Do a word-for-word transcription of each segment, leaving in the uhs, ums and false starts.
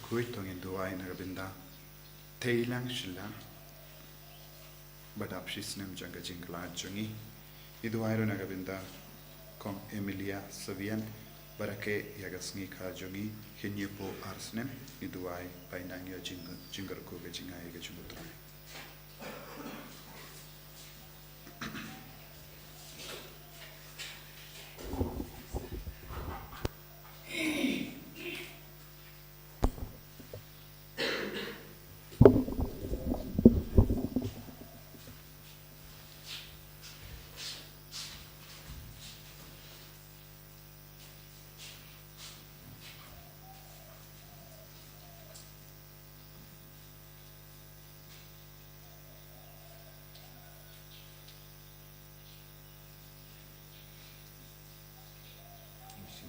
Khuid, to ngin duwai na ka bynta tei lang shi lang ba dap shi snem jong ka jingkhlad jong ngi. Ngi duwai ruh na ka bynta Kong Emilia Savian ba rakhe ïa ka sngi kha jong ngi, khyndai phew ar snem. Ngi duwai ba in nang ïoh jing, jingkyrkhu ka jingai ka jong U Trai.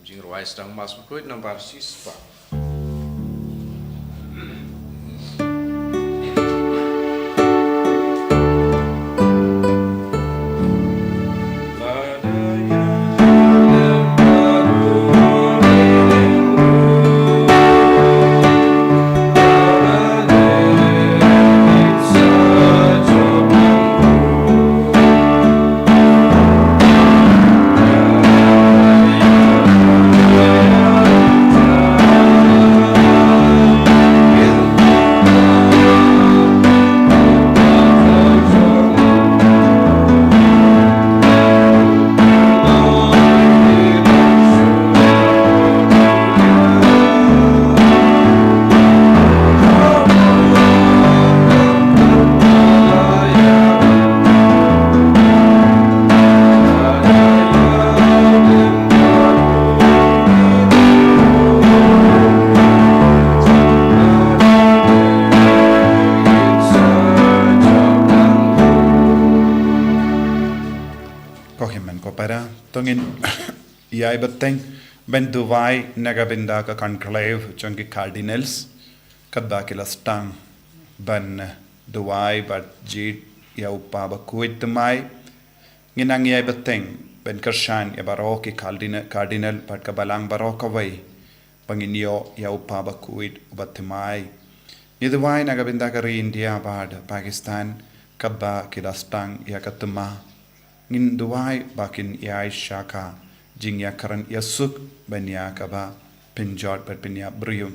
Jingrwai sdang Mass Bakhuid nambar shispah. Ko hynmen ko para, to ngin ïai bteng ban duwai na ka bynta ka conclave jong ki cardinals, katba ki la sdang ban duwai bad jied ïa U Kpa Bakhuid thymmai. Ngin nang ïai bteng ban kyrshan ïa baroh ki cardinal, cardinal bad ka balang baroh kawei ba ngin ïoh ïa U Kpa Bakhuid uba thymmai. Ngi duwai na ka bynta ka ri India bad Pakistan, katba ki la sdang ïa ka thymmai. Ngin duwai ba kin ïai sha ka jingïakren ïasuk ban ïa kaba pynjot bad pynïap briew.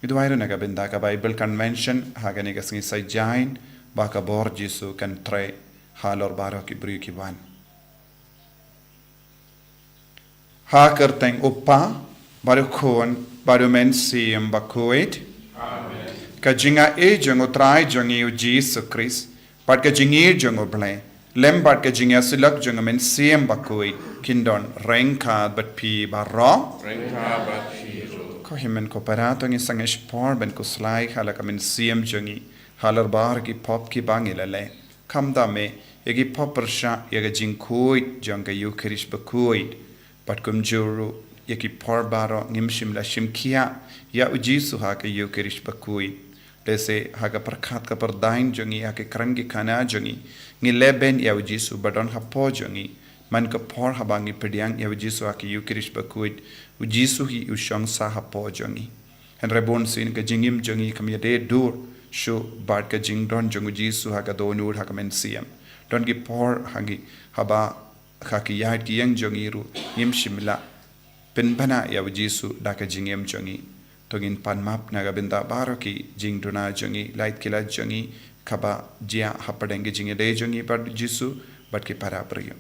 Ngi duwai ruh na ka bynta ka Bible Convention ha kane ka sngi Saitjaiñ, ba ka bor Jisu kan trei halor baroh ki briew ki wan. Ha ka kyrteng U Kpa, bad U Khun, bad U Mynsiem Bakhuid. Amen. Ka jingai jong U Trai jong ngi U Jisu Khrist, bad ka jingïeit jong U Blei, lem bad ka jingïasyllok jong U Mynsiem Bakhuid, kin don ryngkat bad phi baroh. Ryngkat bad phi ruh. Ko hynmen ko para, to ngin sangeh shipor ban khuslai ha la ka mynsiem jong ngi halor baroh ki pop kiba ngi la leh. Khamtam eh ïa ki pop pyrshah ïa ka jingkhuid jong ka Eukharist Bakhuid. Bad kumjuh ruh ïa ki por baroh ngim shym la shim khia ïa U Jisu ha ka Eukharist Bakhuid. Lehse ha ka pyrkhat ka pyrdaiñ jong ngi, ha ki kren ki khana jong ngi, ngi leh beiñ ïa U Jisu ba don hapoh jong ngi. Man ka por haba ngi pdiang ïa U Jisu ha ka Eukharist Bakhuid, U Jisu hi u shong sah hapoh jong ngi. Hynrei bunsien ka jingim jong ngi kam ïadei dur shuh bad ka jingdon jong U Jisu ha ka dohnud ha ka mynsiem. Don ki por ha ngi haba ha ki ïaid ki ïeng jong ngi ruh ngim shym la pynbna ïa U Jisu da ka jingim jong ngi. To ngin pan map na ka bynta baroh ki jingduna jong ngi, lait ki lait jong ngi kaba jia hapdeng ki jingïadei jong ngi bad U Jisu bad ki para briew.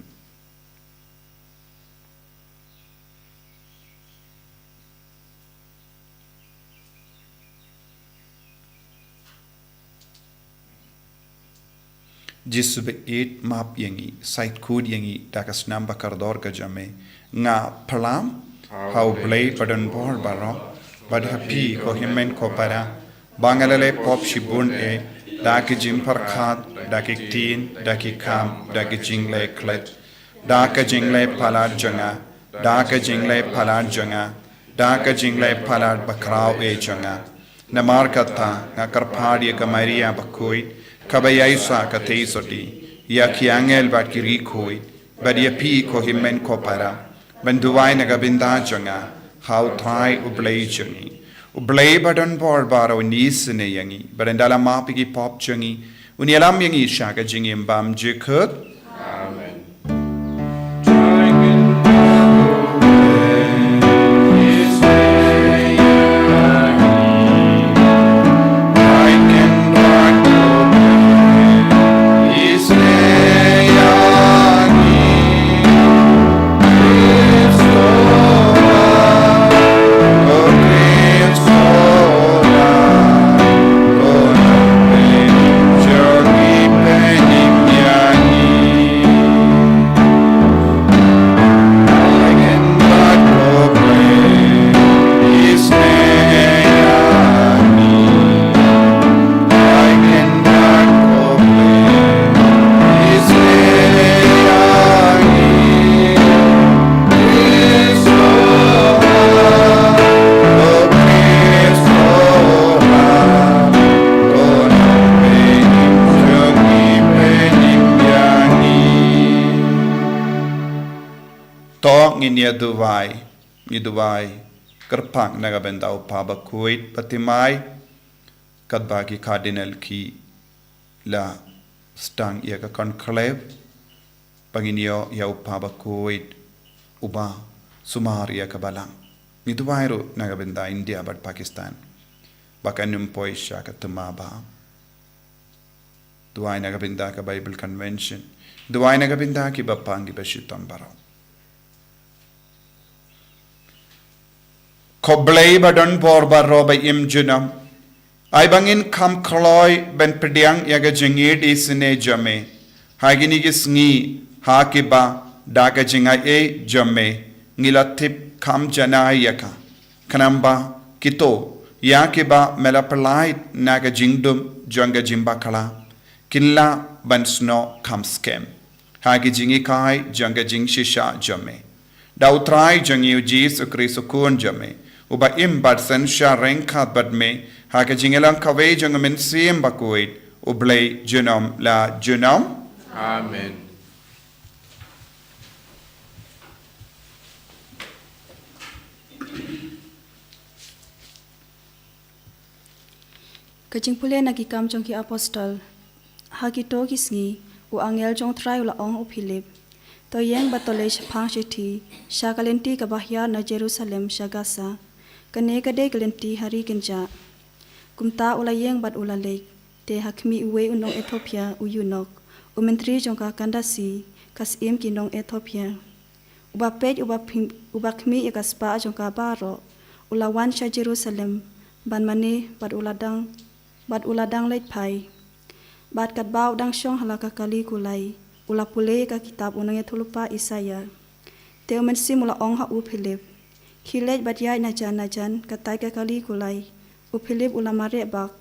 Jisu ba ïeit, map ïa ngi, shait khuid ïa ngi da ka snam ba kordor ka jong me. Nga phla ha U Blei ba don bor baroh, bad ha phi ko hynmen ko para, ba nga la leh pop shibun eh, da ki jingpyrkhat, da ki ktien, da ki kam, da ki jingleh klet, da ka jingleh palat jong nga, da ka jingleh palat jong nga, da ka jingleh palat bakhraw eh jong nga. Namar kata nga kyrpad ïa ka Maria Bakhuid, kaba ïaisah ka theisotti, ïa ki angel bad ki riewkhuid, bad ïa phi ko hynmen ko para, ban duwai na ka bynta jong nga ha U Trai U Blei jong ngi. U Blei ba don bor baroh un isynei ïa ngi, bad un da la map ïa ki pop jong ngi, un ïalam ïa ngi sha ka jingim bymjukut. Amen. To ngin ïa duwai, ngi duwai kyrpang na ka bynta u Papa Bakhuid Bartimai, katba ki Cardinal ki la sdang ïa ka conclave, ba ngin ïoh ïa u Papa Bakhuid uba sumar ïa ka Balang. Ngi duwai ruh na ka bynta India bad Pakistan, ba kan ym poi sha ka thma bha. Duwai na ka bynta ka Bible Convention. Duwai na ka bynta ki bapang ki bashitom baroh. Ko Blei ba don bor baroh ba im junom, ai ba ngin kham kloi ban pdiang ïa ka jingïeit isynei jong me ha kine ki sngi, ha kiba da ka jingaiei jong me ngi la tip kham janai ïa ka. Khnang ba kito ïa kiba me la pyllait na ka jingdum jong ka jingbakla, kin lah ban snoh kham skhem ha ki jinghikai jong ka jingshisha jong me. Da U Trai jong ngi U Jisu Khrist U Khun jong me, uba im bad synshar ryngkat bad me ha ka jingïalang kawei jong U Mynsiem Bakhuid, U Blei junom la junom. Amen. Ka jingpule na Ki Kam jong ki Apostol. Ha kito ki sngi, u angel jong U Trai u la ong ha u Philip: To ïeng bad to leit shaphang shithi, sha ka lynti kaba hiar na Jerusalem sha Gaza. Kane ka dei ka lynti ha ri kynjah. Kumta u la ïeng bad u la leit. Te ha khmih uwei u nong Ethiopia, u eunuch, u myntri jong ka Kandasi, ka syiem ki nong Ethiopia, uba peit, uba phim-, uba khmih ïa ka spah jong ka baroh, u la wan sha Jerusalem ban mane, bad u la dang, bad u la dang leit phai. Bad katba u dang shong ha la ka kali kulai, u la pule ïa ka kitab u nongïathuhlypa Isaïah. Te U Mynsiem u la ong ha u Philip: Khie leit bad ïaid na jan na jan katei ka kali kulai. U Philip u la mareh bak,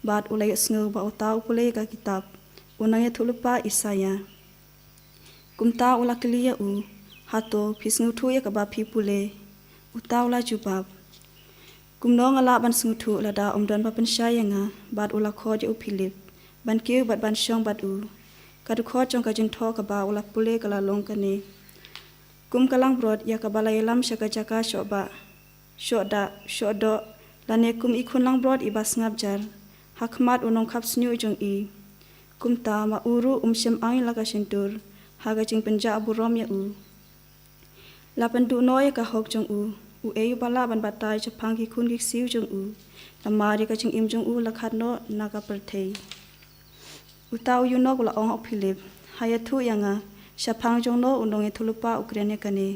bad u la ïohsngew ba uta u pule ïa ka kitab u nongïathuhlypa Isaïah. Kumta u la kylli ïa u: Hato phi sngewthuh ïa kaba phi pule? Uta u la jubab: Kumno nga lah ban sngewthuh lada ym don ba pynshai ïa nga? Bad u la khot ïa u Philip ban kiew bad ban shong bad u. Ka dkhot jong ka jingthoh kaba u la pule ka la long kane: Kum ka langbrot ïa kaba la ïalam sha ka jaka shoh bah, shoh dah, shoh doh, lane kum i khun langbrot iba sngap jar ha khmat u nongkhap shñiuh jong i. Kumta ma u ruh um shym ang ïa la ka shyntur ha ka jingpynjah burom ïa u. La pynduh noh ïa ka hok jong u. Uei uba lah ban batai shaphang ki khun ki ksiew jong u? Namar ïa ka jingim jong u la khad noh na ka pyrthei. Uta u eunuch u la ong ha u Philip: Ha ïathuh ïa nga, shaphang jongno u nongïathuhlypa u kren ïa kane?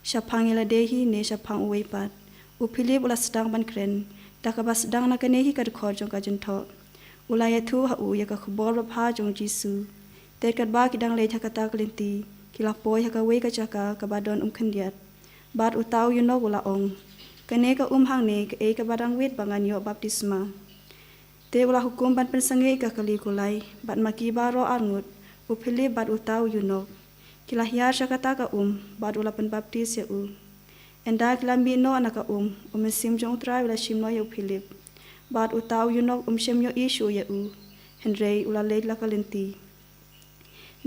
Shaphang ïa lade hi ne shaphang uwei pat? U Philip u la sdang ban kren da kaba sdang na kane hi ka dkhot jong ka jingthoh. U la ïathuh ha u ïa ka khubor babha jong U Jisu. Te katba ki dang leit ha kata ka lynti, ki la poi ha kawei ka jaka kaba don um khyndiat. Bad uta u eunuch u la ong: Kane ka um hangne kaei kaba dang wit ba ngan ïoh baptisma? Te u la hukum ban pynsangeh ïa ka kali kulai, bad ma ki baroh arngut, u Philip bad uta u eunuch, ki la hiar sha kata ka um, bad u la pynbaptis ïa u. Ynda ki la mih noh na ka um, U Mynsiem jong U Trai u la shim noh ïa u Philip. Bad uta u eunuch um shym ïohi shuh ïa u, hynrei u la leit la ka lynti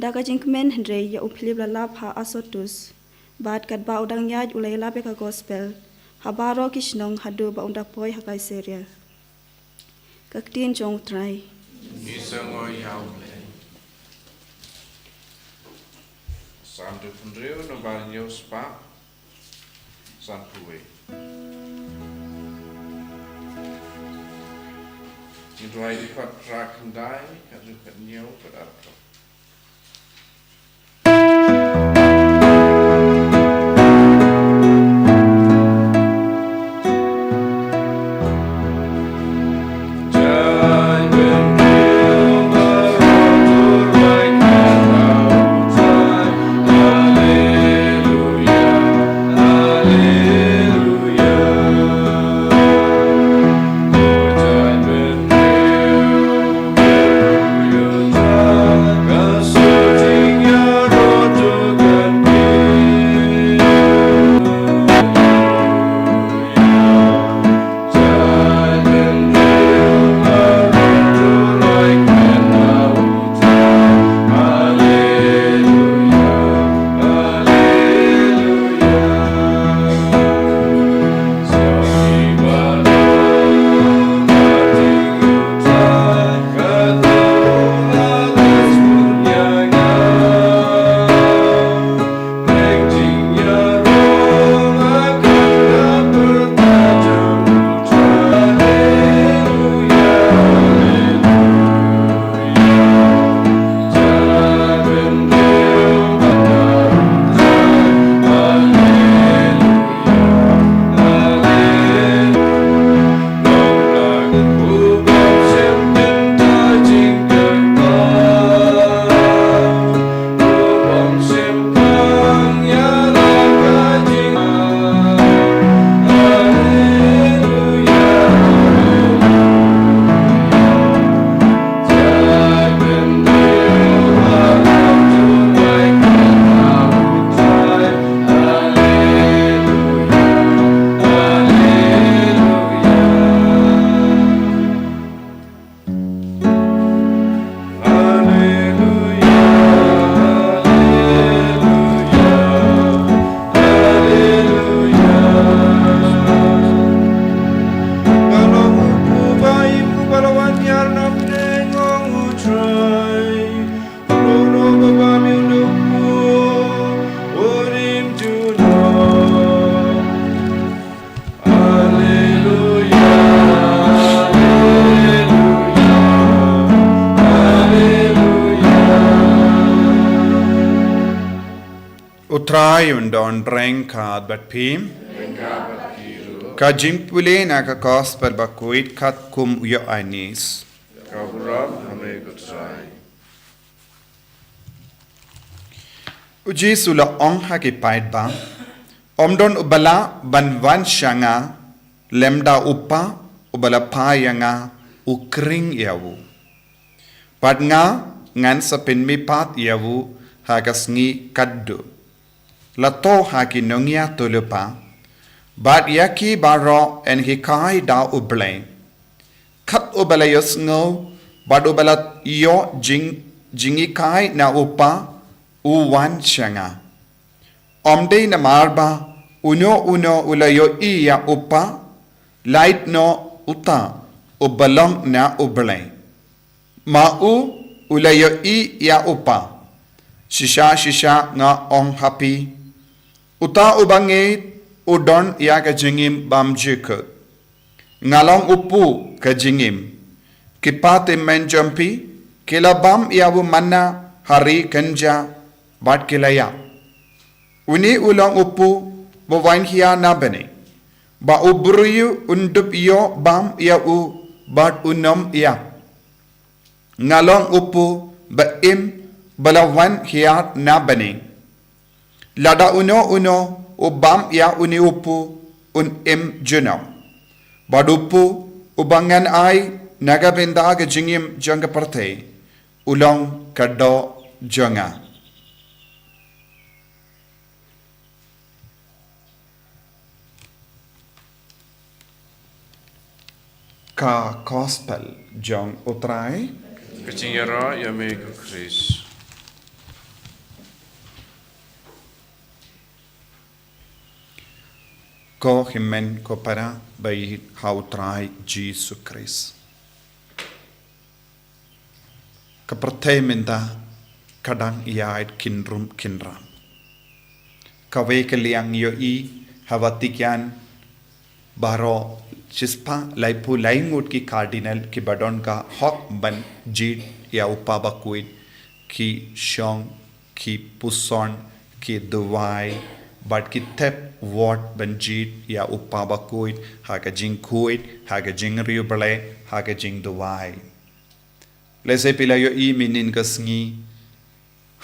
da ka jingkmen, hynrei ïa u Philip la lap ha Azotus. Bad katba u dang ïaid u la ïalap ïa ka gospel, ha baroh ki shnong haduh ba un da poi ha Kaisaria. Ka ktien jong U Trai. Ngi sngew ïa U Blei. Salm dkhot hynriew, nombar hynñiew spah sanphew wei. Ngi duwai dkhot phra khyndai, khathynriew khathynñiew, khatarphew. U Trai un don ryngkat bad phi. Ka jingpule na ka Gospel bakhuid katkum u Ïoannis. Ka burom ha me ko Trai. U Jisu u la ong ha ki paidbah, ym don uba lah ban wan sha nga lymda u Kpa uba la phah ïa nga u khring ïa u. Bad nga ngan sa pynmihpat ïa u ha ka sngi khadduh. La thoh ha ki nongïathuhlypa, bad ïa ki baroh yn hikai da U Blei. Kat uba la ïohsngew bad uba la ïoh jing, jinghikai na u Kpa u wan sha nga. Ym dei namar ba uno uno u la ïohi ïa u Kpa, lait noh uta uba long na U Blei. Ma u u la ïohi ïa u Kpa. Shisha shisha nga ong ha phi, uta uba ngeit u don ïa ka jingim bymjukut. Nga long u kpu ka jingim. Ki patymmen jong phi ki la bam ïa u manna ha ri kynja bad ki la ïap. Une u long u kpu ba wan hiar na bneng, ba u briew un dup ïoh bam ïa u bad un ym ïap. Nga long u kpu ba im ba la wan hiar na bneng. Lada uno uno u bam ïa une u kpu un im junom. Bad u kpu uba ngan ai na ka bynta ka jingim jong ka pyrthei u long ka doh jong nga. Ka Gospel jong U Trai. Ka jingïaroh ïa me ko Khrist. Ko hynmen ko para ba ïeit ha u Trai Jisu Khrist. Ka pyrthei mynta ka dang ïaid kynrum kynram. Kawei ka liang ïohi ha Vatican baroh shispah laiphew lai ngut ki cardinal kiba don ka hok ban jied ïa u Papa Bakhuid, ki shong, ki puson, ki duwai, bad ki thep wad ban jied ïa u Papa Bakhuid ha ka jingkhuid, ha ka jingriewblei, ha ka jingduwai. Lehse phi la ïohi mynnin ka sngi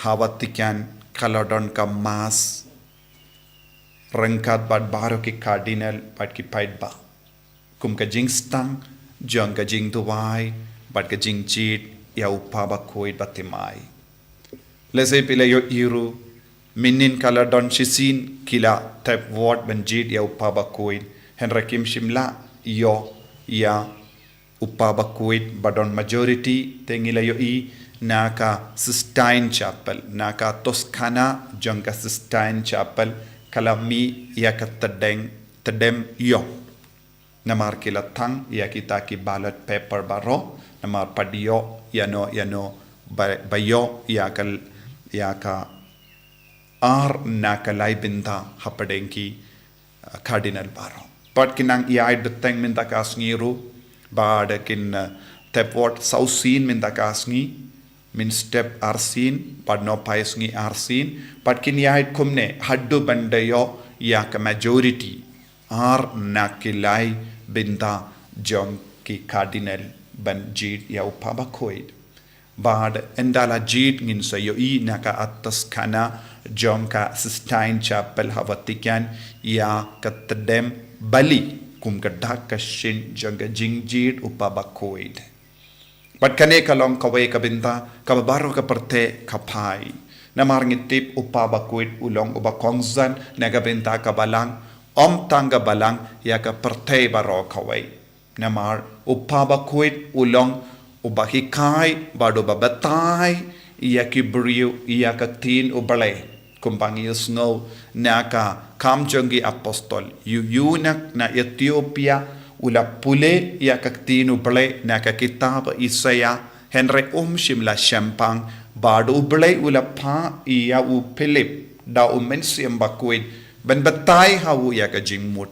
ha Vatican ka la don ka mass ryngkat bad baroh ki cardinal bad ki paidbah kum ka jingsdang jong ka jingduwai bad ka jingjied ïa u Papa Bakhuid bathymmai. Lehse phi la ïohi ruh mynnin ka la don shisien ki la thep wad ban jied ïa u Papa Bakhuid, hynrei kim shym la ïoh ïa u Papa Bakhuid ba don majority. Te ngi la ïohi na ka Sistine Chapel, na ka Toscana jong ka Sistine Chapel, ka la mih ïa ka tdem, tdem ïoh. Namar ki la thang ïa kita ki ballot paper baroh, namar pat ïoh ïano ïano ba, ba ïoh ïa ka, ïa ka ar na ka lai bynta hapdeng ki, uh, cardinal baroh. Pat kin nang ïaid bteng mynta ka sngi ruh, bad kin, uh, thep wad saw sien mynta ka sngi, mynstep ar sien, bad nohphai sngi ar sien, pat kin ïaid kumne haduh ban da ïoh ïa ka majority ar na ki lai bynta jong ki cardinal ban jied ïa u Papa Bakhuid. Bad ynda la jied ngin sa ïohi na ka Toscana jong ka Sistine Chapel ha Vatican ïa ka tdem bali kum ka dak ka shin jong ka jingjied u Papa Bakhuid. Bad kane ka long kawei ka bynta kaba baroh ka pyrthei ka phai. Namar ngi tip u Papa Bakhuid u long uba kongsan na ka bynta ka Balang, ym tang ka Balang, ïa ka pyrthei baroh kawei. Namar u Papa Bakhuid u long uba hikai bad uba batai ïa ki briew ïa ka ktien u Blei. Kumba ngi ïohsngew na ka Kam jong ki Apostol, u eunuch na Ethiopia u la pule ïa ka ktien u Blei na ka kitab Isaiah, hynrei um shym la shemphang, bad u Blei u la phah ïa u Philip da u Mynsiem Bakhuid ban batai ha u ïa ka jingmut.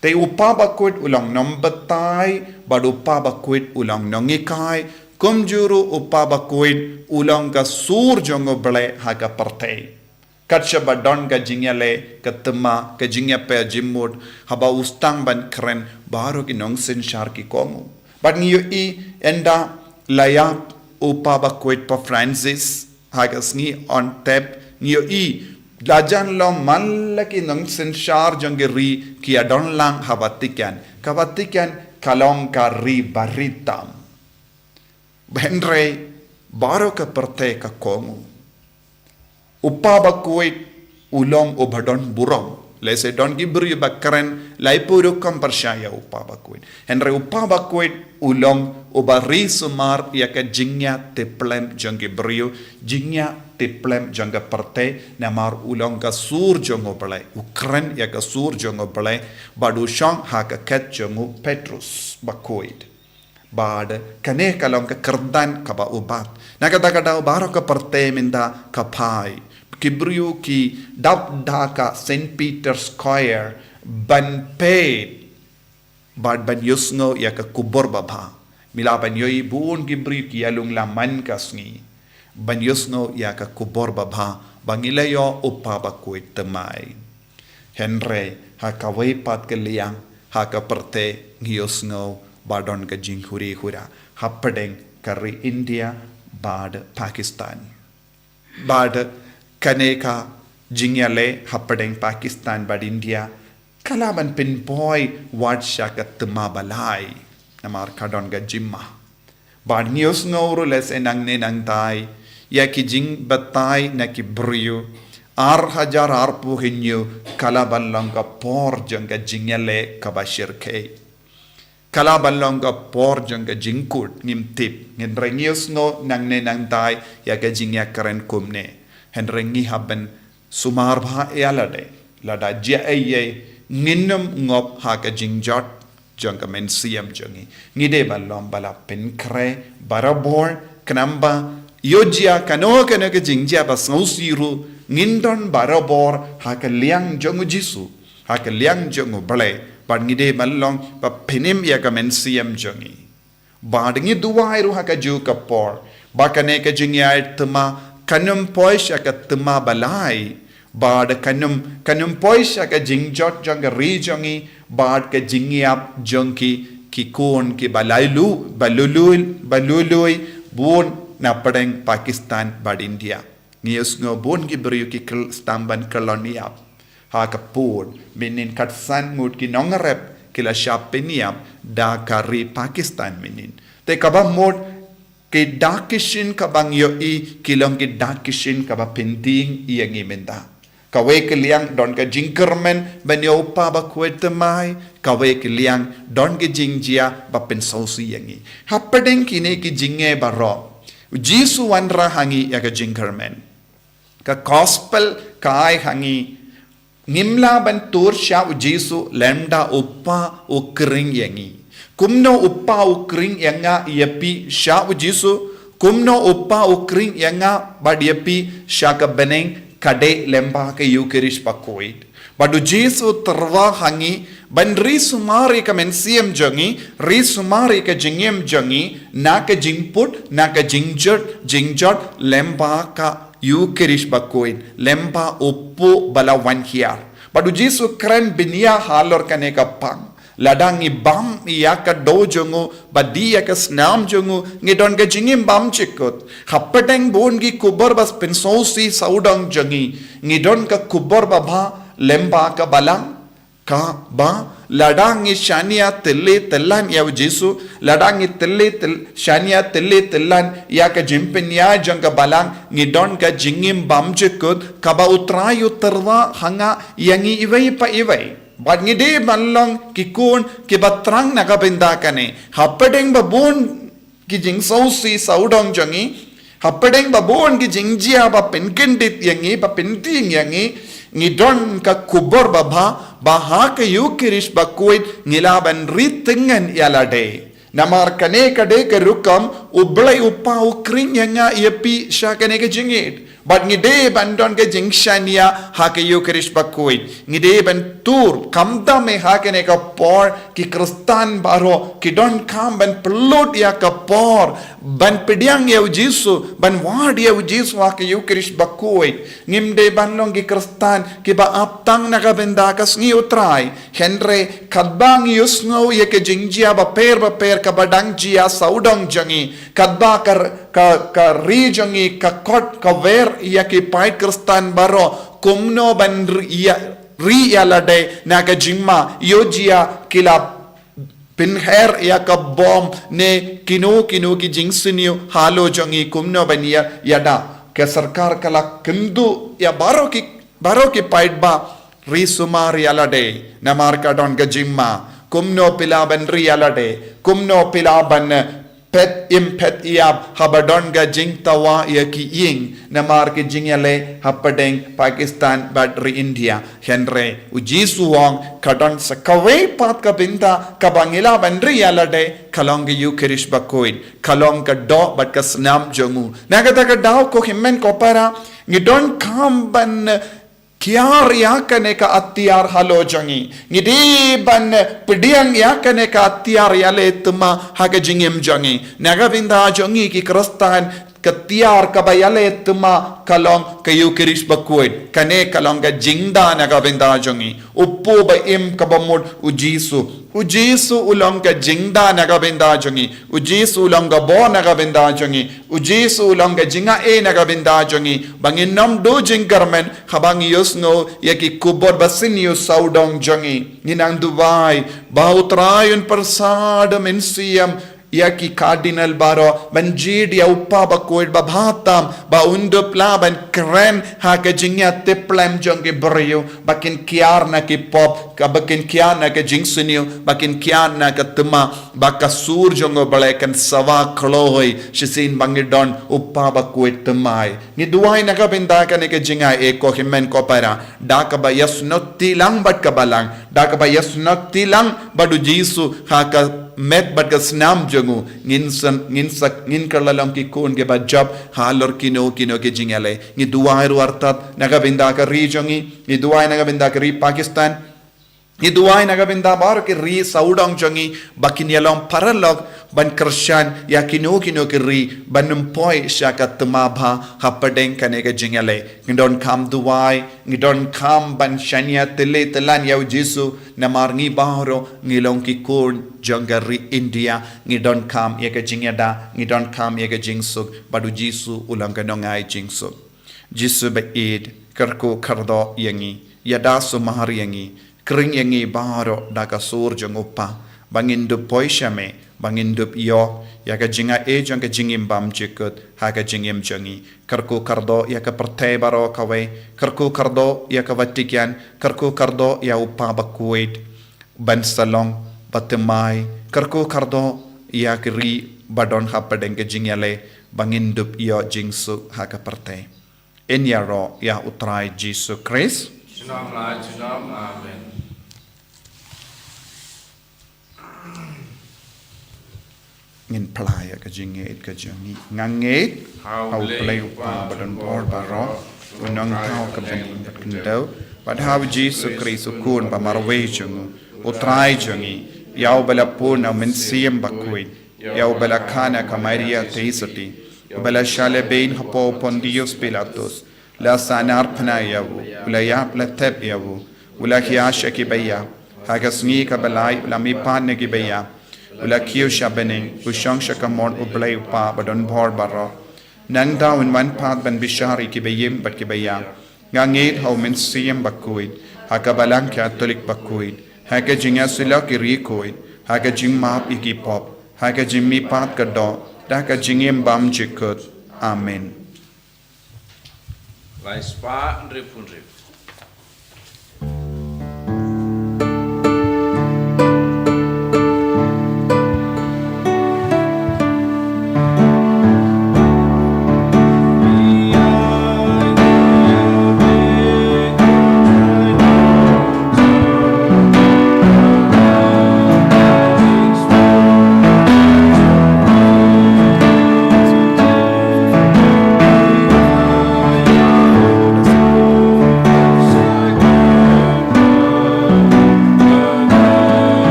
Te u Papa Bakhuid u long nongbatai, bad u Papa Bakhuid u long nonghikai, kumjuh ruh u Papa Bakhuid u long ka sur jong u Blei ha ka pyrthei. Kat shaba don ka jingïaleh, ka thymmai, ka jingïapher jingmut, haba u sdang ban kren, baroh ki nongsynshar ki kohnguh. Bad ngi ïohi ynda la ïap u Papa Bakhuid Pope Francis, ha ka sngi Hynñiewtrep, ngi ïohi la jan long man la ki nongsynshar jong ki ri ki ïadon lang ha Vatican. Ka Vatican ka long ka ri baritam. Hynrei baroh ka pyrthei ka kohnguh. U Papa Bakhuid u long uba don burom. Lehse don ki briew ba kren laiphew rukom pyrshah ïa u Papa Bakhuid. Hynrei u Papa Bakhuid u long uba ri sumar ïa ka jingïatiplem jong ki briew, jingïatiplem jong ka pyrthei, namar u long ka sur jong u Blei. U kren ïa ka sur jong u Blei, bad u shong ha ka khet jong u Petrus Bakhuid. Bad kane ka long ka kyrdan kaba u bat. Na kata ka daw baroh ka pyrthei mynta ka phai. Ki briew ki dap da ka Saint Peter's Square ban peit bad ban ïohsngew ïa ka khubor babha. Me lah ban ïohi bun ki briew ki ïalum la man ka sngi ban ïohsngew ïa ka khubor babha ba ngi la ïoh u Papa Bakhuid thymmai. Hynrei ha kawei pat ka liang ha ka pyrthei ngi ïohsngew ba don ka jinghuri hura hapdeng ka ri India bad Pakistan. Bad kane ka jingïaleh hapdeng Pakistan bad India ka lah ban pynpoi wat sha ka thymmai ba lai. Namar ka don ka jingma. Bad ngi ïohsngew ruh lehse nangne nangtai ïa ki jingbatai na ki briew. Ar hajar arphew hynñiew ka lah ban long ka por jong ka jingïaleh kaba shyrkhei. Ka lah ban long ka por jong ka jingkut, ngim tip. Hynrei ngi ïohsngew nangne nangtai ïa ka jingïakren kumne. Hynrei ngi hap ban sumar bha ïa lade. Lada jia ei ei ngin ym ngop ha ka jingjot jong ka mynsiem jong ngi. Ngi dei ban long ba la pynkhreh barabor, khnang ba ïoh jia kano kano ka jingjia ba sngewsih ruh, ngin don barabor ha ka liang jong u Jisu, ha ka liang jong u Blei, bad ngi dei ban long ba pynim ïa ka mynsiem jong ngi. Bad ngi duwai ruh ha kajuh ka por ba kane ka jingïaid thma kan ym poi sha ka thma ba lai, bad kan ym, kan ym poi sha ka jingjot jong ka ri jong ngi, bad ka jingïap jong ki, ki khun kiba lai lu, ba lui lui, ba lui lui, bun na pdeng Pakistan bad India. Ngi ïohsngew bun ki briew ki kyl-, sdang ban kyllon ïap ha ka pud, mynnin kat san ngut ki nongrep ki la shah pynïap da ka ri Pakistan mynnin. Te kaba mut ki dak ki shin kaba ngi ïohi ki long ki dak ki shin kaba pyntieng ïa ngi mynta. Kawei ka liang don ka jingkyrmen ban ïoh u pa ba khuid thymmai, kawei ka liang don ka jingjia ba pynsngewsih ïa ngi. Hapdeng kine ki jingeh baroh, u Jisu u wanrah ha ngi ïa ka jingkyrmen. Ka gospel ka ai ha ngi, ngim lah ban tur sha u Jisu lymda u pa u khring ïa ngi. Kumno u pa u khring ïa nga ïa phi sha u Jisu, kumno u pa u khring ïa nga bad ïa phi sha ka bneng, ka dei lyngba ka Ïukharist bakhuid. Bad u Jisu u tyrwa ha ngi ban ri sumar ïa ka mynsiem jong ngi, ri sumar ïa ka jingim jong ngi, na ka jingput, na ka jingjot, jingjot lyngba ka Ïukharist bakhuid, lyngba u puh ba la wan hiar. Bad u Jisu u kren bniah halor kane ka pang. Lada ngi bam ïa ka doh jong u, bad die ïa ka snam jong u, ngi don ka jingim bymjukut. Hapdeng bun ki khubor ba pynsngewsih sawdong jong ngi, ngi don ka khubor babha lyngba ka balang. Kaba lada ngi shaniah tylli tyllan ïa u Jisu, lada ngi tylli tyl-, shaniah tylli tyllan ïa ka jingpynïaid jong ka balang, ngi don ka jingim bymjukut, kaba u Trai u tyrwa ha nga ïa ngi iwei pa iwei. Bad ngi dei ban long ki khun kiba thrang na ka bynta kane. Hapdeng ba bun ki jingsngewsih sawdong jong ngi, hapdeng ba bun ki jingjia ba pynkyndit ïa ngi, ba pyntieng ïa ngi, ngi don ka khubor babha, ba ha ka Ïukharist bakhuid ngi lah ban ri tyngen ïa lade. Namar kane ka dei ka rukom u Blei u Pa u khring ïa nga ïa phi sha kane ka jingïeit. Bad ngi dei ban don ka jingshaniah ha ka Ïukharist bakhuid. Ngi dei ban tur, khamtam eh ha kane ka por, ki Khristan baroh ki donkam ban pynlut ïa ka por ban pdiang ïa u Jisu, ban wad ïa u Jisu ha ka Ïukharist bakhuid. Ngim dei ban long ki Khristan kiba ap tang na ka bynta ka sngi u Trai. Hynrei katba ngi ïohsngew ïa ka jingjia bapher bapher kaba dang jia sawdong jong ngi, katba ka, ka, ka ri jong ngi ka khot ka wer ïa ki paid Khristan baroh kumno ban ri ïa, ri ïa lade na ka jingma, ïoh jia ki la pynher ïa ka bom ne kino kino ki jingsniew halor jong ngi, kumno ban ïa, ïada. Ka sorkar ka la kynduh ïa baroh ki, baroh ki paidbah, ri sumar ïa lade namar ka don ka jingma. Kumno phi lah ban ri ïa lade, kumno phi lah ban, eh, phet im phet ïap haba don ka jingthaw ïa ki ïing namar ki jingïaleh hapdeng Pakistan bad ri India. Hynrei u Jisu u ong ka don sa kawei pat ka bynta kaba ngi lah ban ri ïa lade, ka long ka Ïukharist bakhuid, ka long ka doh bad ka snam jong u. Na kata ka daw ko hynmen ko para, ngi donkam ban, eh, kiar ïa kane ka atiar halor jong ngi. Ngi dei ban pdiang ïa kane ka atiar ïaleh thma ha ka jingim jong ngi. Na ka bynta jong ngi ki Khristan, ka tiar kaba ïaleh thma ka long ka Ïukharist bakhuid. Kane ka long ka jingda na ka bynta jong ngi. U Poh ba im kaba mut u Jisu. U Jisu u long ka jingda na ka bynta jong ngi. U Jisu u long ka bor na ka bynta jong ngi. U Jisu u long ka jingai na ka bynta jong ngi. Ba ngin ym duh jingkyrmen haba ngi ïohsngew ïa ki khubor basniew sawdong jong ngi. Ngi nang duwai ba u Trai un pyrsad mynsiem ïa ki cardinal baroh, ban jied ïa u Papa Bakhuid ba bha tam, ba un dup lah ban kren ha ka jingïatiplem jong ki briew, ba kin kiar na ki pop, ka ba kin kiar na ka jingsniew, ba kin kiar na ka thma, ba ka sur jong U Blei kan sawa kloi, shisien ba ngi don u Papa Bakhuid thymmai. Ngi duwai na ka bynta kane ka jingai, e ko hynmen ko para, da kaba ïasnohkti lang bad ka Balang, da kaba ïasnohkti lang bad U Jisu ha ka met bad ka snam jong u, ngin san, ngin sak, ngin kylla long ki khun kiba jop halor kino kino ki jingïaleh. Ngi duwai ruh artat na ka bynta ka ri jong ngi, ngi duwai na ka bynta ka ri Pakistan, ngi duwai na ka bynta baroh ki ri sawdong jong ngi, ba kin ïalong paralok ban kyrshan ïa kino kino ki ri, ban ym poi sha ka thma bha hapdeng kane ka jingïaleh. Ngi donkam duwai, ngi donkam ban shaniah tylli tyllan ïa U Jisu, namar ngi baroh ngi long ki khun jong ka ri India, ngi donkam ïa ka jingïada, ngi donkam ïa ka jingsuk, bad U Jisu u long ka nongai jingsuk. Jisu ba ïeit, kyrkhu kyrdoh ïa ngi, ïada sumar ïa ngi, khring ïa ngi baroh da ka sur jong u Kpa, ba ngin dup poi sha me, ba ngin dup ïoh ïa ka jingai jong ka jingim bymjukut ha ka jingim jong ngi. Kyrkhu kyrdoh ïa ka pyrthei baroh kawei, kyrkhu kyrdoh ïa ka Vatican, kyrkhu kyrdoh ïa u Papa Bakhuid ban sa long ba thymmai, kyrkhu kyrdoh ïa ki ri ba don hapdeng ka jingïaleh, ba ngin dup ïoh jingsuk ha ka pyrthei. Yn ïaroh ïa U Trai Jisu Khrist. Junom la junom, amen. Ngin phla ïa ka jingngeit ka jong ngi. Nga ngeit ha U Blei U Kpa ba donbor baroh, U Nongthaw ka bneng bad ka khyndew, bad ha U Jisu Khrist U Khun ba marwei jong u, U Trai jong ngi, ïa uba la pun na U Mynsiem Bakhuid, ïa uba la kha na ka Maria Theisotti, uba la shah lehbeiñ hapoh u Pontius Pilatus, la sahnarphna ïa u, u la ïap, la thep ïa u, u la hiar sha kiba ïap, ha ka sngi kaba lai u la mihpat na kiba ïap, u la kiew sha bneng, u shong sha kamon U Blei U Kpa ba donbor baroh. Nangta un wan pat ban bishar ïa kiba im bad kiba ïap. Nga ngeit ha U Mynsiem Bakhuid, ha ka Balang Katholik bakhuid, ha ka jingïasyllok ïa ki riewkhuid, ha ka jingmap ïa ki pop, ha ka jingmihpat ka doh, da ka jingim bymjukut. Amen. Lai spah hynriewphew hynriew.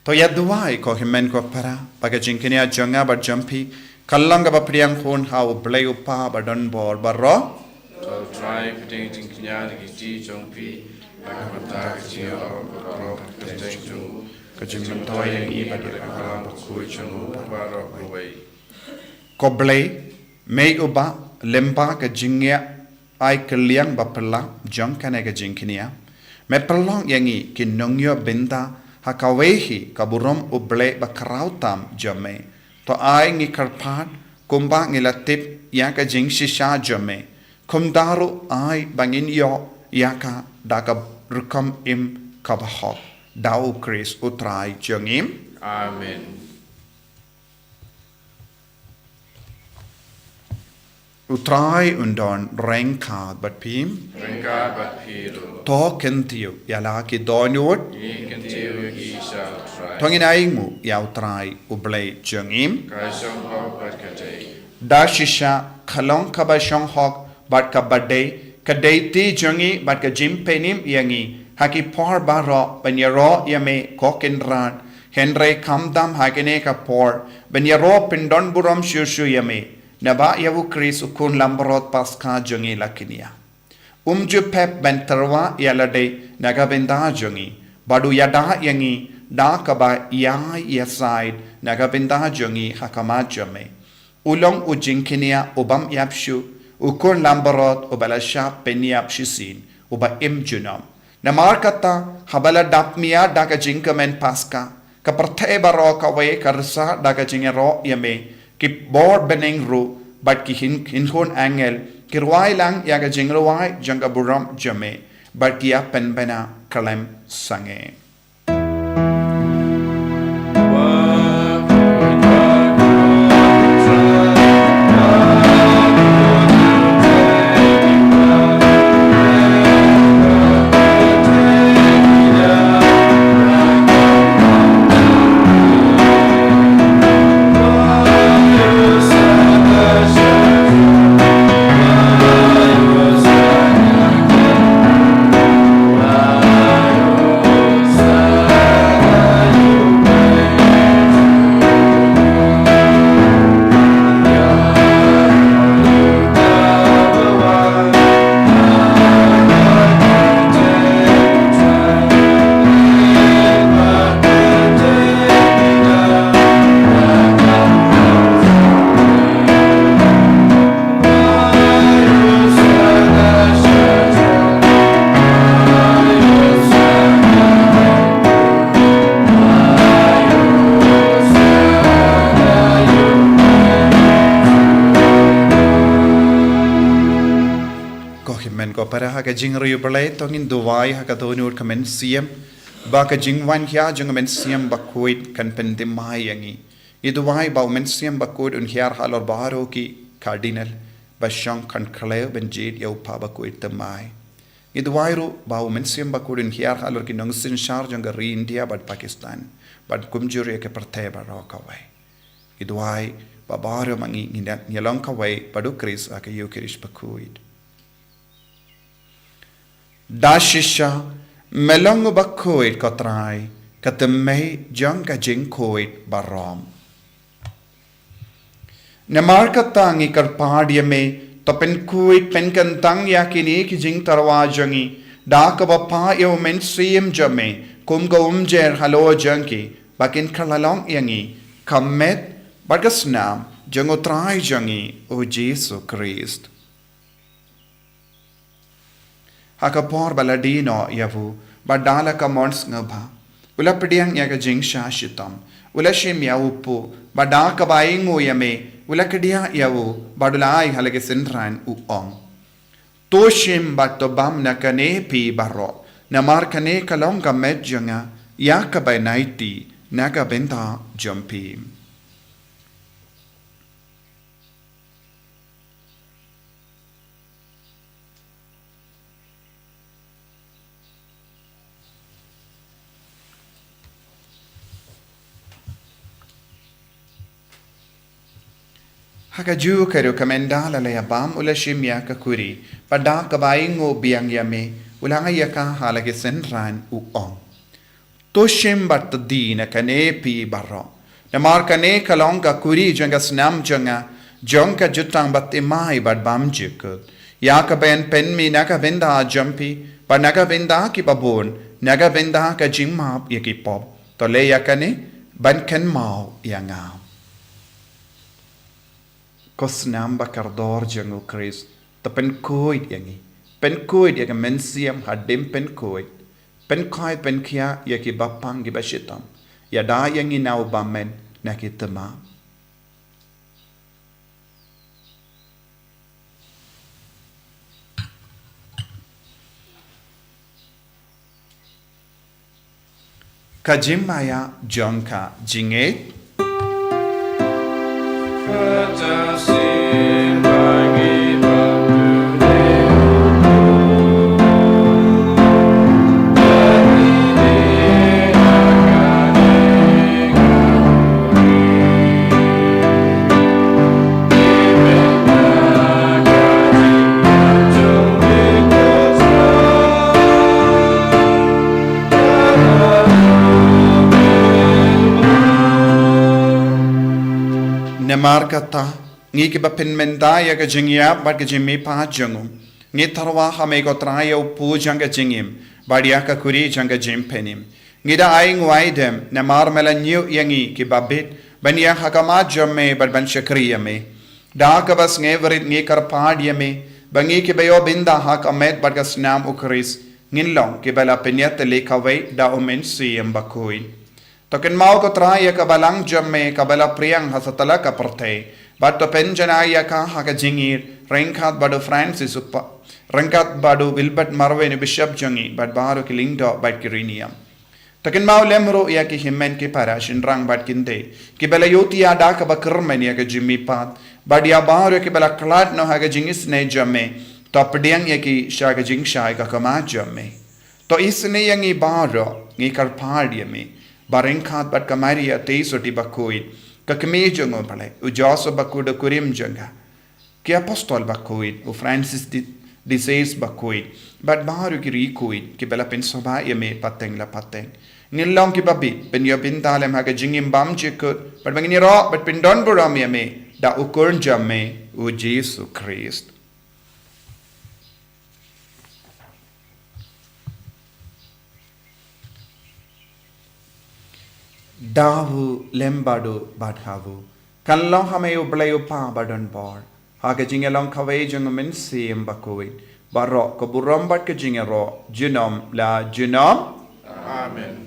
To ïa duwai ko hynmen ko para, ba ka jingkñia jong nga bad jong phi kan long kaba pdiang hun ha U Blei U Kpa ba donbor baroh. To Trai, pdiang jingkñia da ki kti jong phi, ba ka bynta ka jingïaroh baroh ka kyrteng jong u, ka jingmyntoi ïa ngi bad ïa ka Balang Bakhuid jong u baroh kawei. Ko Blei, me uba lyngba ka jingïa ai kylliang ba phylla jong kane ka jingkñia, me pynlong ïa ngi ki nongïoh bynta ha kawei hi ka burom U Blei ba khraw tam jong me. To ai ngi kyrpad kumba ngi la tip ïa ka jingshisha jong me. Kumta ruh ai ba ngin ïoh ïa ka da ka rukom im kaba hok. Da U Khrist U Trai jong ngi. Amen. U Trai un don ryngkat bad phi. Ryngkat bad phi ruh. To kyntiew ïa la ki dohnud. Ngi kyntiew ïa ki sha U Trai. To ngin ainguh ïa U Trai U Blei jong ngi. Ka shong hok bad ka dei. Da shisha ka long kaba shong hok bad kaba dei, ka dei ti jong ngi bad ka jingpynim ïa ngi ha ki por baroh ban ïaroh ïa me, ko Kynrad. Hynrei khamtam ha kane ka por ban ïaroh pyndonburom shuh shuh ïa me, naba ïa U Khrist U Khun Langbrot Paskha jong ngi la kynja. Um ju pep ban tyrwa ïa lade na ka bynta jong ngi, bad u ïada ïa ngi da kaba ïai ïasaid na ka bynta jong ngi ha khmat jong me. U long u jingkynja u bym ïap shuh, U Khun Langbrot uba la shah pynïap shisien, uba im junom. Namar kata, haba la dap mia da ka jingkmen Paskha, ka pyrthei baroh kawei ka rsa da ka jingïaroh ïa me, ki bor bneng ruh bad ki hyn-, hynhun angel ki rwai lang ïa ka jingrwai jong ka burom jong me, bad ki ïa pynbna khlem sangeh. Ko hynmen ko para, ha ka jingriewblei to ngin duwai ha ka dohnud ka mynsiem, ba ka jingwan khia jong ka Mynsiem Bakhuid kan pynthymmai ïa ngi. Ngi duwai ba U Mynsiem Bakhuid un hiar halor baroh ki Cardinal ba shong kham khlem ban jied ïa U Kpa Bakhuid thymmai. Ngi duwai ruh ba U Mynsiem Bakhuid un hiar halor ki nongsynshar jong ka ri India bad Pakistan, bad kumjuh ruh ïa ka pyrthei baroh kawei. Ngi duwai ba baroh ma ngi ngin ïa, ngin ïa long kawei bad U Khrist ha ka Eukharist Bakhuid. Da shisha me long uba khuid, ko Trai, ka thymmei jong ka jingkhuid baroh. Namar kata ngi kyrpad ïa me, to pynkhuid pynkyntang ïa kine ki jingtyrwa jong ngi da kaba phah ïa U Mynsiem jong me kum ka umjer halor jong ki, ba kin kylla long ïa ngi ka met bad ka snam jong U Trai jong ngi U Jisu Khrist. Ha ka por ba la die noh ïa u, bad da la ka mon sngewbha, u la pdiang ïa ka jingshah shitom, u la shim ïa u kpu, bad da kaba ainguh ïa me, u la kdiah ïa u, bad u la ai ha la ki synran, u ong: To shim bad to bam na kane phi baroh, namar kane ka long ka met jong nga ïa ka bainaiei na ka bynta jong phi. Ha kajuh ka ruh ka mynta la la ïa bam, u la shim ïa ka khuri, bad da kaba ainguh biang ïa me, u la ai ïa ka ha la ki synran, u ong: To shim bad to die na kane phi baroh, namar kane ka long ka khuri jong ka snam jong nga, jong ka jutang baptisma bad bam jingkut, ïa kaba yn pynmih na ka bynta jong phi bad na ka bynta kiba bun, na ka bynta ka jingmap ïa ki pop. To leh ïa kane ban kynmaw ïa nga. Ko snam ba kordor jong U Khrist, to pynkhuid ïa ngi, pynkhuid ïa ka mynsiem hadien pynkhuid, pynkhuid pynkhiah ïa kiba pang kiba shitom, ïada ïa ngi na u bymmen na ki thma. Ka jingmaïa jong ka jingngeit. Namar kata, ngi kiba pynmynta ïa ka jingïap bad ka jingmihpat jong u, ngi tyrwa ha me ko Trai ïa u pu jong ka jingim bad ïa ka kuri jong ka jingpynim. Ngi da ai nguaidem namar me la ñiew ïa ngi kiba bit ban ïeng ha khmat jong me bad ban shakri ïa me. Da kaba sngewrit ngi kyrpad ïa me ba ngi kiba ïoh bynta ha ka met bad ka snam u Khrist, ngin long kiba la pynïatylli kawei da u Mynsiem Bakhuid. To kynmaw ko Trai ïa ka balang jong me kaba la pdiang ha satlak ka pyrthei, bad to pynjanai ïa ka ha ka jingïeit ryngkat bad u Francis u Pa, ryngkat bad u Wilbert Marwein u Bishop jong ngi bad baroh ki lyngdoh bad ki riewniam. To kynmaw lem ruh ïa ki hynmen ki para shynrang bad kynthei kiba la ïohi ïa da kaba kyrmen ïa ka jingmihpat, bad ïa baroh kiba la khlad noh ha ka jingisynei jong me. To pdiang ïa ki sha ka jingshai ka khmat jong me. To isynei ïa ngi baroh, ngi kyrpad ïa me, ba ryngkat bad ka Maria Theisotti Bakhuid, ka kmie jong u Blei, u Joseph Bakhuid u kurim jong ka, ki apostol bakhuid, u Francis di, di Sales Bakhuid, bad baroh ki riewkhuid kiba la pynsngewbha ïa me pateng la pateng, ngin long kiba bit ban ïoh bynta lem ha ka jingim bymjukut, bad ba ngin ïaroh bad pyndonburom ïa me da u Khun jong me, u Jisu Khrist. Da u lem bad u bad ha u, kan long ha me u Blei u Pa badonbor, ha ka jingïalong kawei jong u Mynsiem Bakhuid, baroh ka burom bad ka jingïaroh junom la junom. Amen.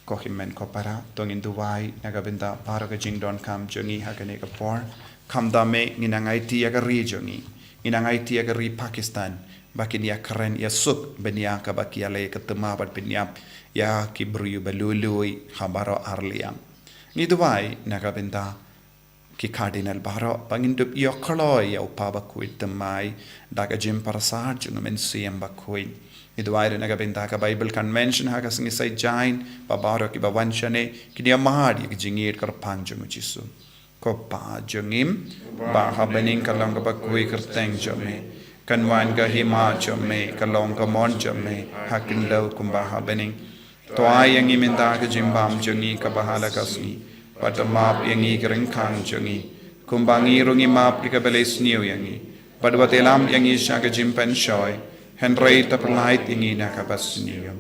Ko hynmen ko para, to ngin duwai na ka bynta baroh ka jingdonkam jong ngi ha kane ka por. Khamtam eh ngi nang aiti ïa ka ri jong ngi, ngi nang aiti ïa ka ri Pakistan, ba kin ïakren ïasuk bniah kaba ki ïaleh ka thymmai bad pynïap ïa ki briew ba lui lui ha baroh arliang. Ngi duwai na ka bynta ki Cardinal baroh ba ngin dup ïoh kloi ïa u Pa Bakhuid thymmai da ka jingpyrsad jong u Mynsiem Bakhuid. Ngi duwai ruh na ka bynta ka Bible Convention ha ka sngi Saitjaiñ, ba baroh kiba wan shane kin ïa mad ïa ka jingïeit kyrpang jong u Jisu. Ko Pa jong ngi ba ha bneng, ka long kaba khuid kyrteng jong me, kan wan ka hima jong me, ka long ka mon jong me ha khyndew kumba ha bneng. To ai ïa ngi mynta ka jingbam jong ngi kaba ha la ka sngi, bad to map ïa ngi ki ryngkang jong ngi, kumba ngi ruh ngi map ïa kiba leh sniew ïa ngi, bad wat ïalam ïa ngi sha ka jingpynshoi, hynrei to pyllait ïa ngi na kaba sniew.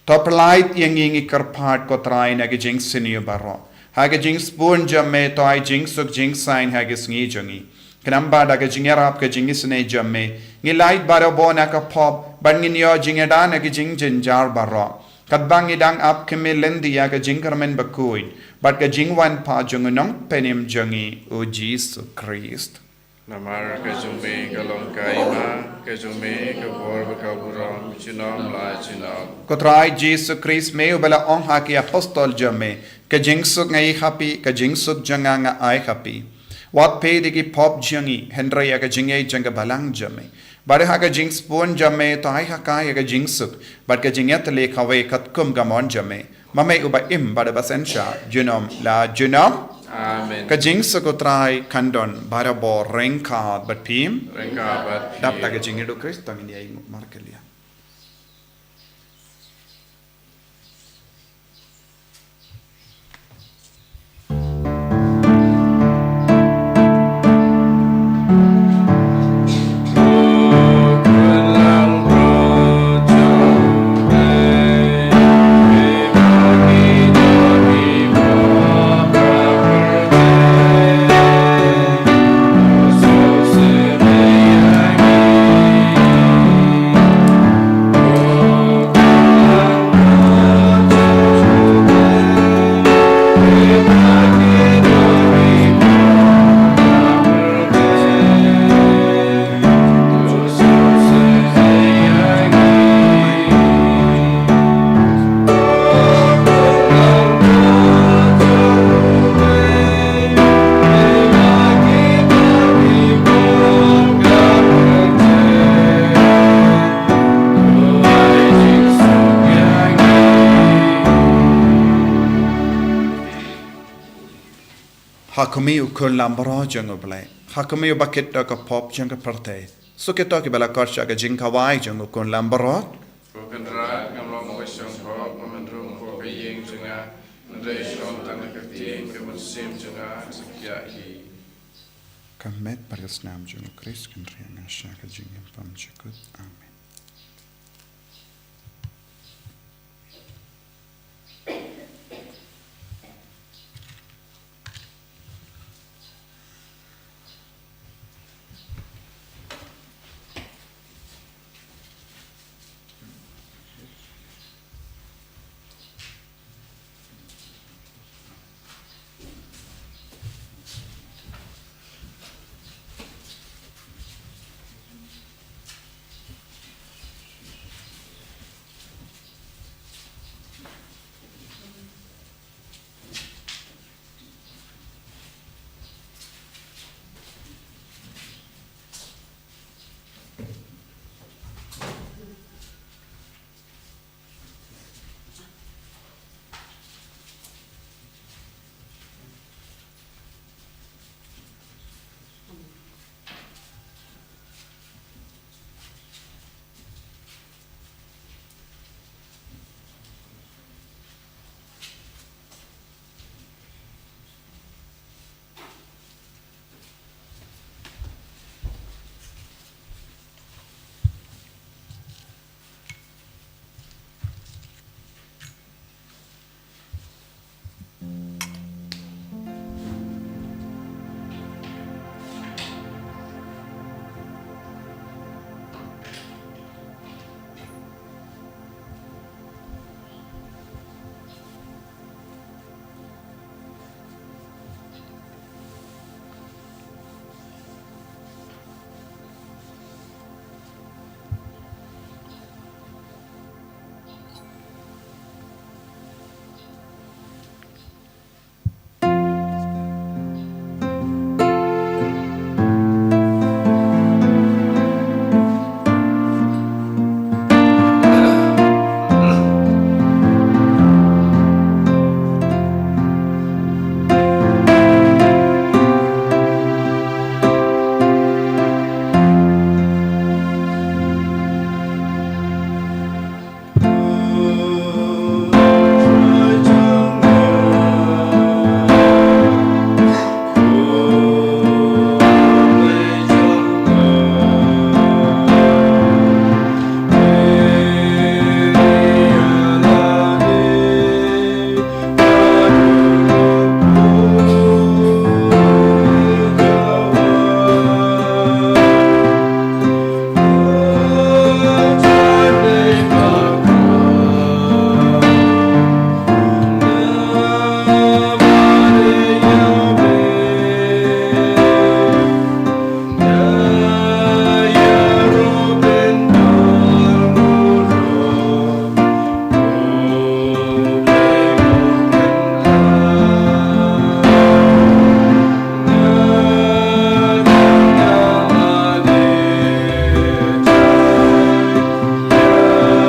To pyllait ïa ngi, ngi kyrpad ko Trai, na ki jingsniew baroh. Ha ka jingsbun jong me to ai jingsuk jingsaiñ ha ka sngi jong ngi. Khnang ba da ka jingïarap ka jingisynei jong me, ngi lait barabor na ka pop, bad ngin ïoh jingïada na ki jingjynjar baroh, katba ngi dang ap khmih lynti ïa ka jingkyrmen bakhuid bad ka jingwan pat jong u Nongpynim jong ngi, u Jisu Khrist. Namar ka jong me ka long ka hima, ka jong me ka bor bad ka burom junom la junom. Ko Trai Jisu Khrist, me uba la ong ha ki apostol jong me, ka jingsuk nga ai ha phi, ka jingsuk jong nga nga ai ha phi. Wat peit ïa ki pop jong ngi, hynrei ïa ka jingïeit jong ka balang jong me. Bad ha ka jingsbun jong me to ai ha ka ïa ka jingsuk bad ka jingïatylli kawei katkum ka mon jong me, ma me uba im bad uba synshar junom la junom. Amen. Ka jingsuk u Trai kan don barabor ryngkat bad phi. Ryngkat bad phi. Dap da ka jingïeit u Khrist to ngin ïa ïeng markylliang. Ha khmih u Khun Lambaroh jong U Blei, ha khmih uba kit da ka pop jong ka pyrthei, suk ïa kito kiba la khot sha ka jingkhawai jong U Khun Lambaroh. Ko Kynrad, ngam long ba shong pop, ngam ïoh rung pop ka ïing jong nga, hynrei shong tang Ka met bad ka snam jong U Khrist kan ri ïa nga sha ka jingim pam jukut. Amen.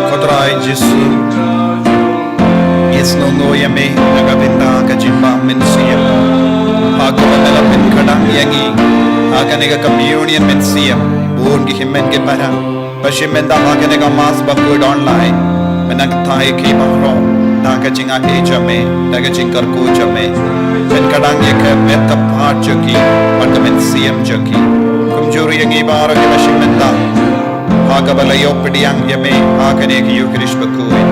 Ko Trai Jisu, ngi sngewnguh ïa me na ka bynta ka jingbam mynsiem. Ha kaba me la pynkhlaiñ ïa ngi ha kane ka communion mynsiem, bun ki hynmen ki para. Ba shim mynta ha kane ka Mass bakhuid online, me nang kynthai ki baroh da ka jingaiei jong me, da ka jingkyrkhu jong me. Pynkhlaiñ ïa ka met ka phad jong ki bad ka mynsiem jong ki. Kumjuh ïa ngi baroh kiba shim mynta ha kaba la ïoh pdiang ïa me ha kane ka Ïukharist bakhuid.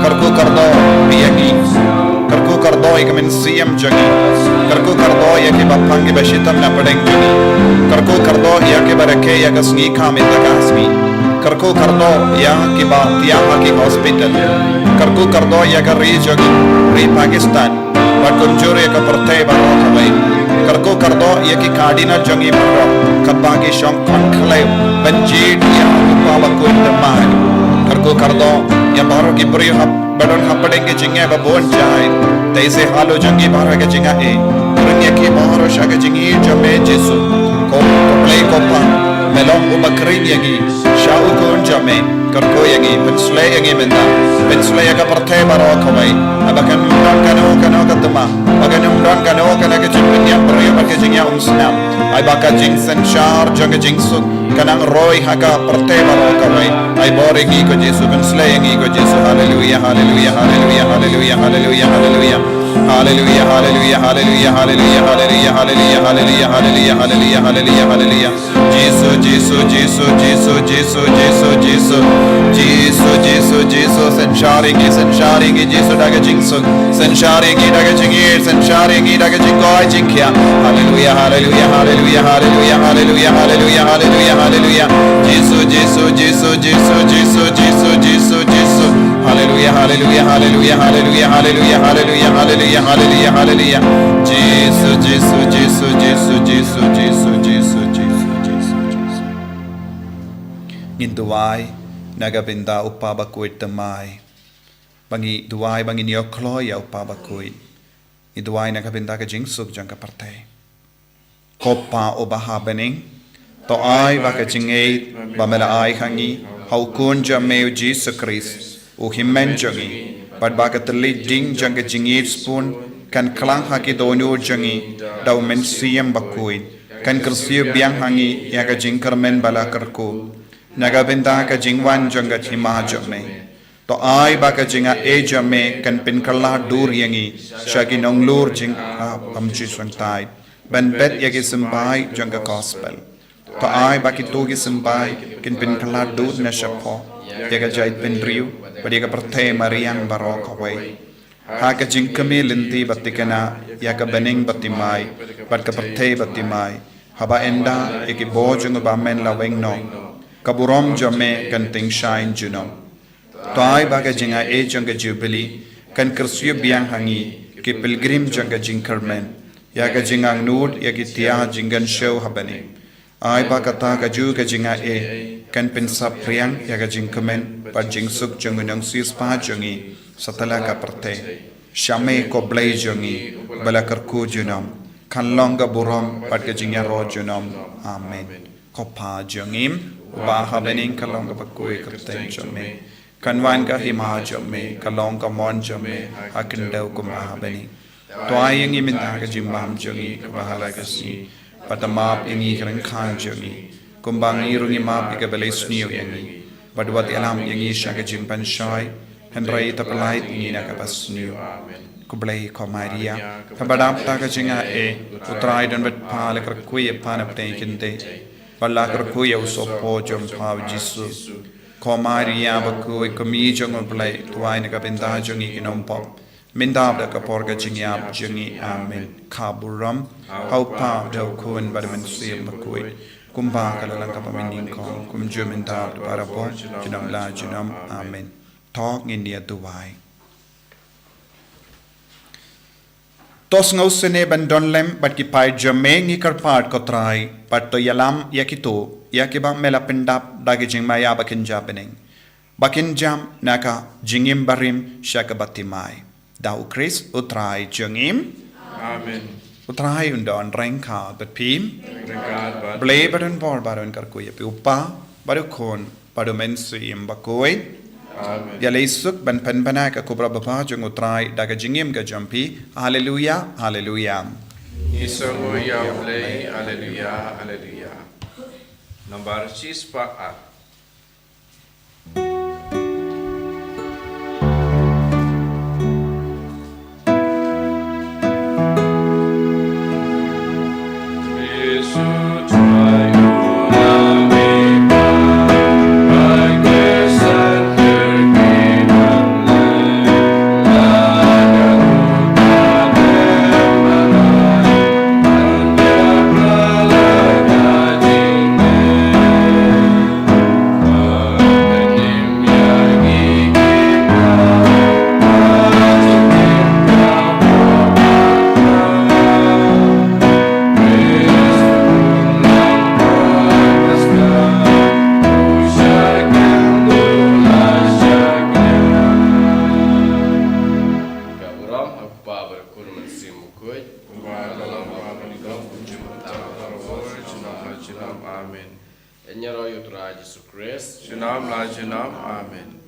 Kyrkhu kyrdoh ïa ngi. Kyrkhu kyrdoh ïa ka mynsiem jong ngi. Kyrkhu kyrdoh ïa kiba pang kiba shitom na pdeng jong ngi. Kyrkhu kyrdoh ïa kiba rakhe ïa ka sngi kham ïa ka sngi. Kyrkhu kyrdoh ïa kiba thiah ha ki hospital. Kyrkhu kyrdoh ïa ka ri jong ngi, ri Pakistan. Bad kumjuh ïa ka pyrthei baroh kawei. Kyrkhu kyrdoh ïa ki Cardinal jong ngi baroh, katba ki shong khon khlem ban jied ïa u Papa bakhuid thymmai. Kyrkhu kyrdoh ïa baroh ki briew hap ba don hapdeng ki jingeh ba bun jait. Te ïa halor jong ki baroh ka jingaiei. Bring ïa ki baroh sha ka jingïeit jong me Jisu. Ko, ko Blei ko Pa, me long uba khring ïa ngi sha u Khun jong me. Kyrkhu ïa ngi, pynshlei ïa ngi mynta. Pynshlei ïa ka pyrthei baroh kawei. Haba kan ym don kano kano ka thymmai, ba kan ym don kano kano ka jingpynïap briew bad ka jingïaumsnam. Ai ba ka jingsynshar jong ka jingsuk kan nang roi ha ka pyrthei baroh kawei. Ai bor ïa ngi ko Jisu, pynshlei ïa ngi ko Jisu. Haleluia, haleluia, haleluia, haleluia, haleluia, haleluia. Hallelujah, hallelujah, hallelujah, hallelujah, hallelujah, hallelujah, hallelujah, hallelujah, hallelujah, hallelujah, hallelujah. Jisu, Jisu, Jisu, Jisu, Jisu, Jisu, Jisu. Jisu, Jisu, Jisu, synshar ïa ngi, synshar ïa ngi, Jisu da ka jingsuk. Synshar ïa ngi da ka jingïeit, synshar ïa ngi da ka jingkoit jingkhiah. Hallelujah, hallelujah, hallelujah, hallelujah, hallelujah, hallelujah, hallelujah, hallelujah. Jisu, Jisu, Jisu, Jisu, Jisu, Jisu, Jisu, Jisu. Hallelujah, hallelujah, hallelujah, hallelujah, hallelujah, hallelujah, hallelujah, hallelujah, hallelujah. Jisu, Jisu, Jisu, Jisu, Jisu, Jisu, Jisu, Jisu, Jisu. Ngin duwai na ka bynta u Pa bakhuid thymmai. Ba ngi duwai ba ngin ïoh kloi ïa u Pa bakhuid. Ngi duwai na ka bynta ka jingsuk jong ka pyrthei. Ko Pa uba ha bneng, to ai ba ka jingngeit ba me la ai ha ngi ha u Khun jong me u Jisu Khrist, u Hynmen jong ngi, bad ba ka thylliej ding jong ka jingïeit sbun kan klang ha ki dohnud jong ngi da u Mynsiem Bakhuid, kan kyrsiew biang ha ngi ïa ka jingkyrmen ba la kyrkhu. Na ka bynta ka jingwan jong ka hima jong me. To ai ba ka jingaiei jong me kan pynkylla dur ïa ngi sha ki nonglur jingïarap bymjukut ban bet ïa ki symbai jong ka gospel. To ai ba kito ki symbai kin pynkylla dur na shapoh ïa ka jaitbynriew bad ïa ka pyrthei mariang baroh kawei. Ha ka jingkmie lynti ba thikna ïa ka bneng ba thymmai bad ka pyrthei ba thymmai, haba ynda ïa ki bor jong u Bamon la weng noh, ka burom jong me kan tyngshaiñ junom. To ai ba ka jingaiei jong ka Jubili kan kyrsiew biang ha ngi ki pilgrim jong ka jingkyrmen ïa ka jingangnud ïa ki tiar jingkynshew ha bneng. Ai ba kata kajuh ka jingaiei kan pynsaphriang ïa ka jingkmen bad jingsuk jong u nongsiewspah jong ngi satlak ka pyrthei. Sha me ko Blei jong ngi ba la kyrkhu junom, kan long ka burom bad ka jingïaroh junom. Amen. Ko Pa jong ngi uba ha bneng, kan long ka bakhuid ka kyrteng jong me. Kan wan ka hima jong me, kan long ka mon jong me ha khyndew kumba ha bneng. To ai ïa ngi mynta ka jingbam jong ngi kaba ha la ka sngi. Bad to map ïa ngi ki ryngkat jong ngi, kumba ngi ruh ngi map ïa kiba leh sniew ïa ngi. Bad wat ïalam ïa ngi sha ka jingpynshoi, hynrei to pyllait ïa ngi na kaba sniew. Ko Blei, ko Maria, kaba dap da ka jingaiei, u Trai don bad pha, la kyrkhu ïa pha na pdeng ki kynthei, bad la kyrkhu ïa u sohpop jong pha u Jisu. Ko Maria bakhuid, ko Kmie jong u Blei, to duwai na ka bynta jong ngi ki nongpop, mynta bad ha ka por ka jingïap jong ngi. Amen. Ka burom ha u Pa, ha u Khun bad ha u Mynsiem Bakhuid, kumba ka la long, ka bym nyngkong, kumjuh mynta bad barabor, junom la junom. Amen. To ngin ïa duwai. To sngewsynei ban don lem bad ki paid jong me, ngi kyrpad ko Trai, bad to ïalam ïa kito ïa kiba me la pyndap da ki jingmaïa ba kynja bneng, ba kin jam na ka jingim barim sha kaba thymmai. Da u Khrist u Trai jong ngi. Amen. U Trai un don ryngkat bad phi. Ryngkat bad. Blei ba don bor baroh un kyrkhu ïa phi, u Pa bad u Khun bad u Mynsiem Bakhuid. Amen. Ïa leit suk ban pynbna ïa ka khubor babha jong u Trai da ka jingim ka jong phi. Haleluia, haleluia. Ngi sngew ïa u Blei, haleluia, haleluia. Nambar shispah ar. Ka burom ha u Kpa bad ha u Khun, Mynsiem Bakhuid. Kumba ha la ka long, kumjuh mynta, bad barabor, junom la junom. Amen. Ïaroh ïa u Trai Jisu Khrist. Junom la junom. Amen.